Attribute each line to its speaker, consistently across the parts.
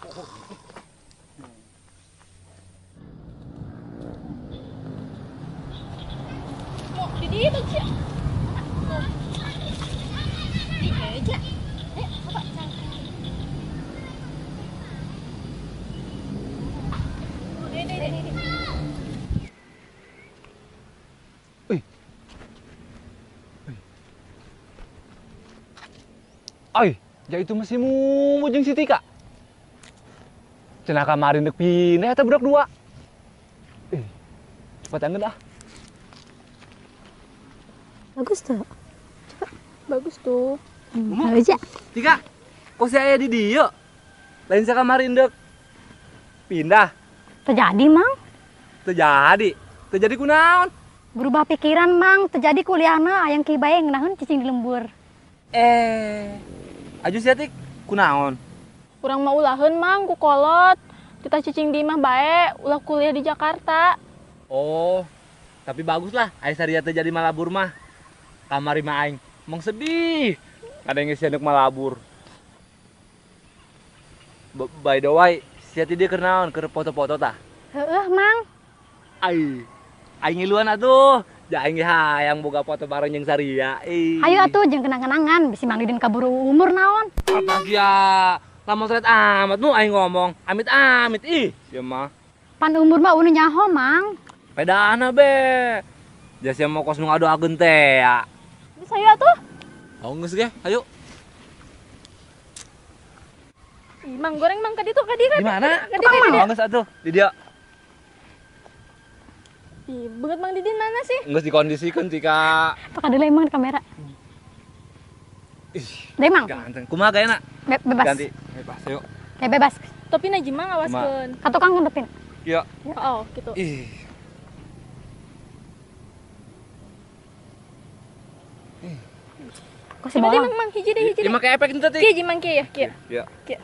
Speaker 1: Mau di ditu sih. Di aja. Apa?
Speaker 2: Ay, ya itu masih Mumu jeung si Tika. Cenah kamarin dek pindah eta budak dua. Cepat angeun ah.
Speaker 3: Bagus tuh. Coba.
Speaker 1: Bagus tuh.
Speaker 3: Mumu aja.
Speaker 2: Tika, kok si aya di dieu? Lain sakamarin dek pindah.
Speaker 3: Terjadi, Mang.
Speaker 2: Terjadi. Terjadi kunaon?
Speaker 3: Berubah pikiran, Mang. Terjadi kuliahna aya ki bae ngeunaheun cicing di lembur.
Speaker 2: Aju sia Tik, kunaon?
Speaker 1: Urang mah ulaheun, Mang, ku kolot. Kita cicing di imah bae, ulah kuliah di Jakarta.
Speaker 2: Oh, tapi bagus lah aya saria teh jadi malabur mah. Kamari mah aing mong sedih. Ada yang sia malabur. By the way, sia teh dia keur naon? Keur foto-foto tah?
Speaker 3: Heueuh, Mang.
Speaker 2: Ai, aing ngiluan atuh. Ja aing ge hayang boga foto bareng jeung Saria.
Speaker 3: Hayu atuh jeung kenang-kenangan bisi Mang Didin kaburu umur naon.
Speaker 2: Apa sia? Lamun seret amat nu aing ngomong. Amit-amit ih, sia mah.
Speaker 3: Pan umur mah unu nyaho, Mang.
Speaker 2: Pedana be. Ja sia mah kos nu ngadoakeun teh ya.
Speaker 1: Geus hayu atuh.
Speaker 2: Oh geus ge, hayu.
Speaker 1: Ih, Mang goreng Mang ka ditu ka dieu.
Speaker 2: Di mana?
Speaker 1: Ka dieu.
Speaker 2: Oh, geus atuh, di dieu.
Speaker 1: Ih, beungeut Mang Didin mana sih?
Speaker 2: Geus dikondisikeun Tika.
Speaker 3: Paka deuleu emang di kamera.
Speaker 2: Ih,
Speaker 3: deui Mang.
Speaker 2: Ganteng. Kumaha gayana?
Speaker 3: Bebas.
Speaker 2: Ganti. Bebas, ayo.
Speaker 3: Ya bebas.
Speaker 1: Topina aja Mang awaskeun.
Speaker 3: Ka tukang topin.
Speaker 2: Iya.
Speaker 1: Oh, gitu.
Speaker 2: Ih.
Speaker 3: Kok si
Speaker 1: Berarti Mang, Mang hiji deui, hiji deui.
Speaker 2: Ieu make efek henteu, Tik?
Speaker 1: Kieu jeung Mang kieu ya, kieu.
Speaker 2: Iya.
Speaker 1: Kieu.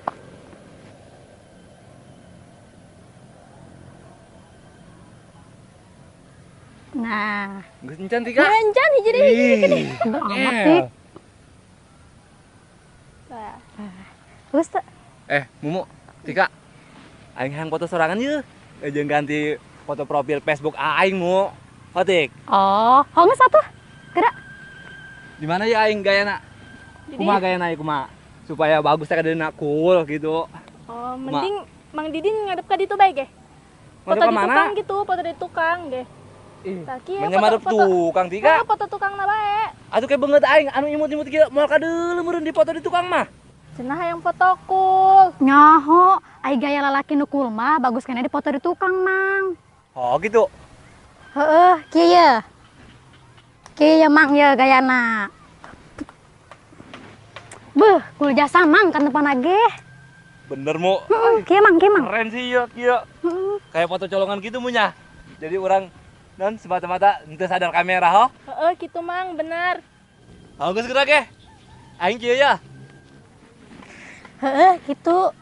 Speaker 3: Nah,
Speaker 2: geus encan Tika.
Speaker 1: Nah, encan hiji deui, hiji deui.
Speaker 3: Amat Tik.
Speaker 1: Nah.
Speaker 3: Geus teu?
Speaker 2: Mumu, Tika. Aing hayang foto sorangan yeuh. Jeung ganti foto profil Facebook aing, Mu. Hotik.
Speaker 3: Oh, geus atuh. Gerak.
Speaker 2: Di mana ya aing gayana? Kumaha gayana ieu kumaha? Supaya bagus teh kadeuna cool gitu.
Speaker 1: Oh, mending Mang Didin ngadep ka ditu bae ge. Foto di tukang gitu, foto di tukang ge.
Speaker 2: Menyemarep tukang Tika.
Speaker 1: Foto tukang na bae.
Speaker 2: Atuh kayak beungeut aing anu imut-imut kieu moal kadeuleu meureun di foto di tukang mah.
Speaker 1: Cenah hayang foto cool.
Speaker 3: Nyaho, ai gaya lalaki nu cool mah bagus keneh di foto di tukang, Mang.
Speaker 2: Oh, gitu.
Speaker 3: Heeh, kieu ye. Kieu ye Mang ye gayana. Beuh, cool jasa Mang kan depan ge.
Speaker 2: Bener, Mu.
Speaker 3: Heeh, kieu Mang, kieu Mang.
Speaker 2: Keren sih ieu, kieu. Kayak foto colongan gitu munya. Jadi orang non semata-mata henteu sadar kamera ho.
Speaker 1: Heeh, kitu Mang, bener.
Speaker 2: Oh, geus geura ge. Aing kieu ya.
Speaker 3: Heeh, kitu.